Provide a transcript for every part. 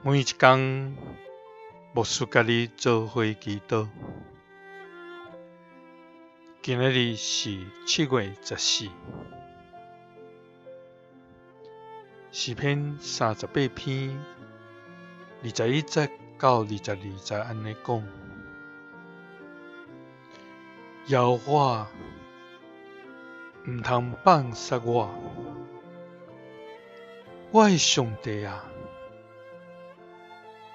每一工，牧師佮你做伙祈禱。今仔日是7月14，詩篇38篇21節到22節按呢講：耶和華，毋通放殺我，我的上帝啊！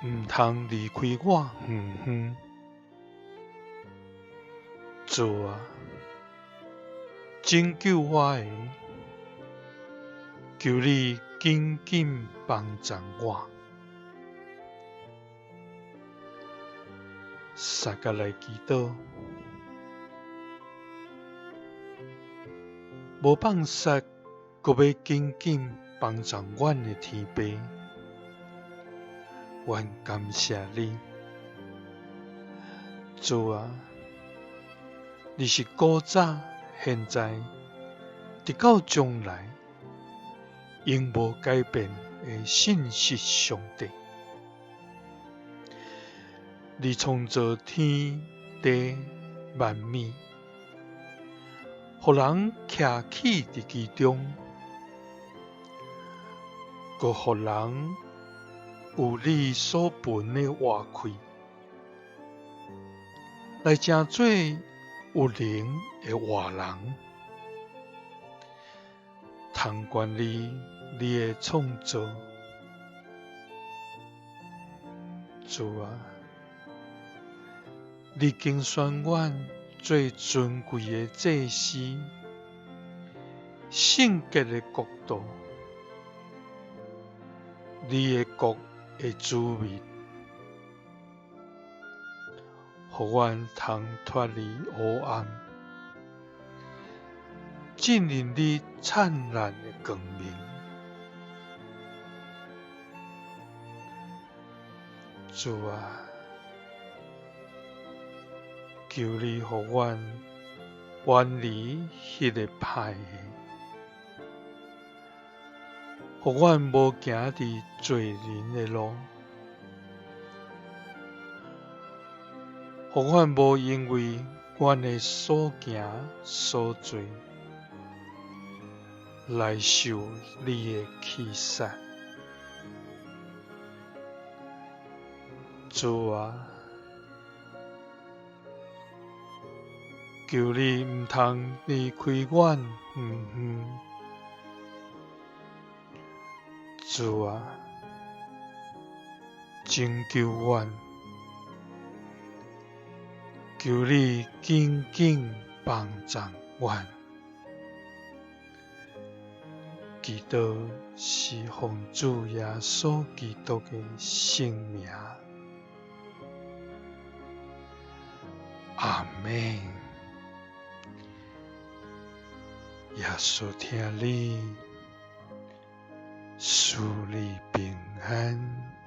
毋通離開我遠遠，主啊，拯救我的，求你緊緊幫助我。相佮來祈禱，無放殺，閣欲緊緊幫助阮的天父。阮感謝你，主啊，你是古早、現在，直到將來，永無改變的信實上帝。你創造天地萬物，予人徛起佇其中，閣予人有你所分的活氣，來成做有靈的活人，通管理你的創造。主啊，你揀選阮做尊貴的祭司，聖潔的國度，你的國的子民，予阮通脫離黑暗，進入你燦爛的光明。主啊，求你予阮遠離彼个歹的，予阮無行佇罪人的路，予阮無因為阮的所行所做來受你的氣殺。主啊，求你毋通離開阮遠遠。主啊，拯救阮，求你緊緊幫助阮。祈禱是奉主耶穌基督的聖名。阿們。耶穌疼你，賜你平安。